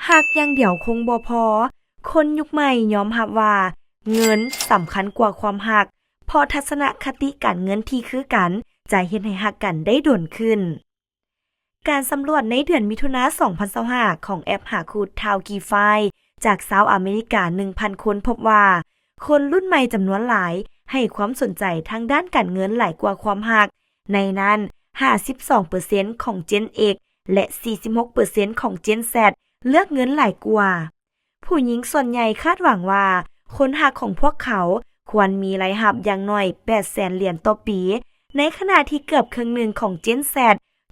ຮັກຢ່າງດຽວຄົງບໍ່ພໍ. ຄົນຍຸກໃໝ່ຍອມຮັບວ່າເງິນສຳຄັນກວ່າຄວາມຮັກ, ເພາະທັດສະນະຄະຕິການເງິນທີ່ຄືກັນຈະເຮັດໃຫ້ຮັກກັນໄດ້ດົນຂຶ້ນ. ການສຳຫຼວດໃນເດືອນມິຖຸນາ ສອງພັນຊາວຫ້າ ຂອງແອັບຫາຄູ່ Talkify ຈາກຊາວອາເມລິກາ ໜຶ່ງພັນຄົນ ພົບວ່າ ຄົນລຸ້ນໃໝ່ຈຳນວນຫຼາຍໃຫ້ຄວາມສົນໃຈທາງດ້ານການເງິນຫຼາຍກວ່າຄວາມຮັກ, ໃນນັ້ນ ຫ້າສິບສອງເປີເຊັນຂອງ Gen X ແລະ ສີ່ສິບຫົກເປີເຊັນຂອງ Gen Z ເລືອກເງິນຫຼາຍກວ່າ. ຜູ້ຍິງສ່ວນໃຫຍ່ຄາດຫວັງວ່າຄົນຮັກຂອງພວກເຂົາຄວນມີລາຍຮັບຢ່າງໜ້ອຍ ແປດແສນຫຼຽນຕໍ່ປີ, ໃນຂະນະທີ່ເກືອບເຄິ່ງໜຶ່ງຂອງ Gen Z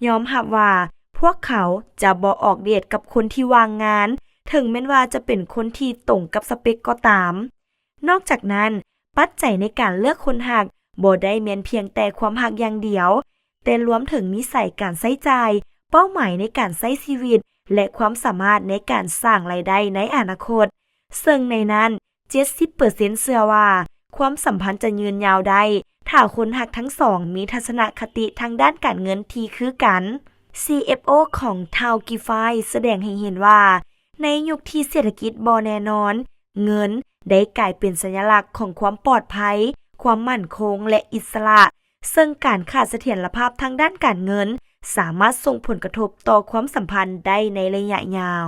ຍອມຮັບວ່າພວກເຂົາຈະບໍ່ອອກເດດກັບຄົນທີ່ວ່າງງານ, ເຖິງແມ່ນວ່າຈະເປັນຄົນທີ່ຕົງກັບສະເປັກກໍຕາມ. ນອກຈາກນັ້ນ, ປັດໄຈໃນການເລືອກຄົນຮັກບໍ່ໄດ້ແມ່ນພຽງແຕ່ຄວາມຮັກຢ່າງດຽວ, ແຕ່ລວມເຖິງນິໄສການໃຊ້ຈ່າຍ, ເປົ້າໝາຍໃນການໃຊ້ຊີວິດ ແລະ ຄວາມສາມາດໃນການສ້າງລາຍໄດ້ໃນອະນາຄົດ, ເຊິ່ງໃນນັ້ນ ເຈັດສິບເປີເຊັນເຊື່ອວ່າຄວາມສຳພັນຈະຍືນຍາວໄດ້ ຖ້າຄົນຮັກທັງສອງມີທັດສະນະຄະຕິທາງດ້ານການເງິນທີ່ຄືກັນ. ຊີເອັຟໂອ ຂອງ Talkify ສະແດງໃຫ້ເຫັນວ່າ ໃນຍຸກທີ່ເສດຖະກິດບໍ່ແນ່ນອນ, ເງິນໄດ້ກາຍເປັນສັນຍະລັກຂອງຄວາມປອດໄພ, ຄວາມໝັ້ນຄົງ ແລະ ອິດສະຫຼະ, ເຊິ່ງການຂາດສະຖຽນລະພາບທາງດ້ານການເງິນ ສາມາດສົ່ງຜົນກະທົບຕໍ່ຄວາມສຳພັນໄດ້ໃນໄລຍະຍາວ.